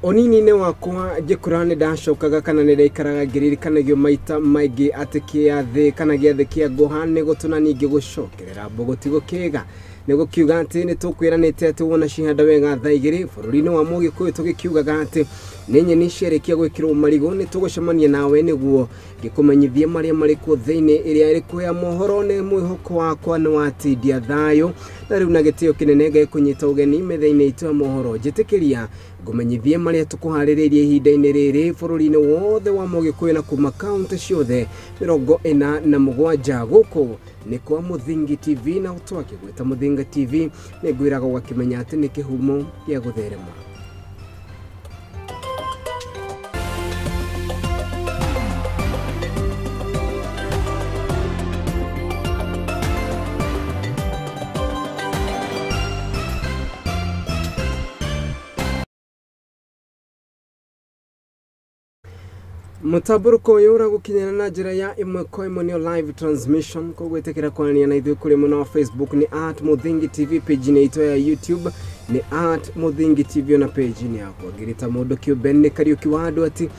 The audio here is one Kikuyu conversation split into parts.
Ũnini-inĩ wakwa ngĩkũra nĩ ndacokaga kana nĩ ndaikaraga ngĩririkanagio maita maingĩ atĩ kĩathĩ kana gĩathĩ kĩa ngũha nĩ gũtũna ningĩ gũcokerera mbũgũ ti gũkĩga. Nĩ gũkiuga atĩ nĩ tũkwĩranĩte atĩ wona cihanda wega thaa igĩrĩ bũrũri-inĩ wa Mũgĩkũyũ tũgĩkiugaga atĩ nĩ nyeni ciarĩkia gwĩkĩrwo marigũ nĩ tũgũcemania nawe nĩguo ngĩkũmenyithie marĩa marĩ kuo thĩinĩ ĩrĩa ĩrĩ kuo ya mohoro. Nĩ mwĩhoko wakwa nĩ watindia thayũ na rĩu na gĩtĩo kĩnene ngekũnyita ũgeni metha-inĩ itũ ya mohoro. Njĩtĩkĩria ngũmenyithie marĩa tũkũharĩrĩirie ihinda-inĩ rĩrĩ bũrũri-inĩ wothe wa Mũgĩkũyũ na kuma kaunti ciothe 47. Gũkũ nĩ kwa Mũthingi TV na twakĩgwĩta Mũthingi TV nĩ ngwĩraga ũgakĩmenya atĩ nĩ kĩhumo gĩa gũtherema. Mũtambũrũko ũyũ ũragũkinyĩra na njĩra ya ĩmwe kwa ĩmwe nĩyo live transmission, koguo ĩtĩkĩra kwaranĩria na ithuĩ kũrĩ mwena wa Facebook nĩ at Mũthingi TV, page-inĩ itũ ya YouTube nĩ at Mũthingi TV, ona page-inĩ yakwa ngĩrĩta mũndũ kĩũmbe nĩ Kariũki wa andũ ati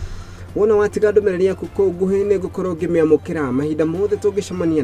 wona watiga ndũmĩrĩri yaku kũu nguhĩ nĩ ngũkorwo ngĩmĩamũkĩra mahinda mothe tũngĩcemania.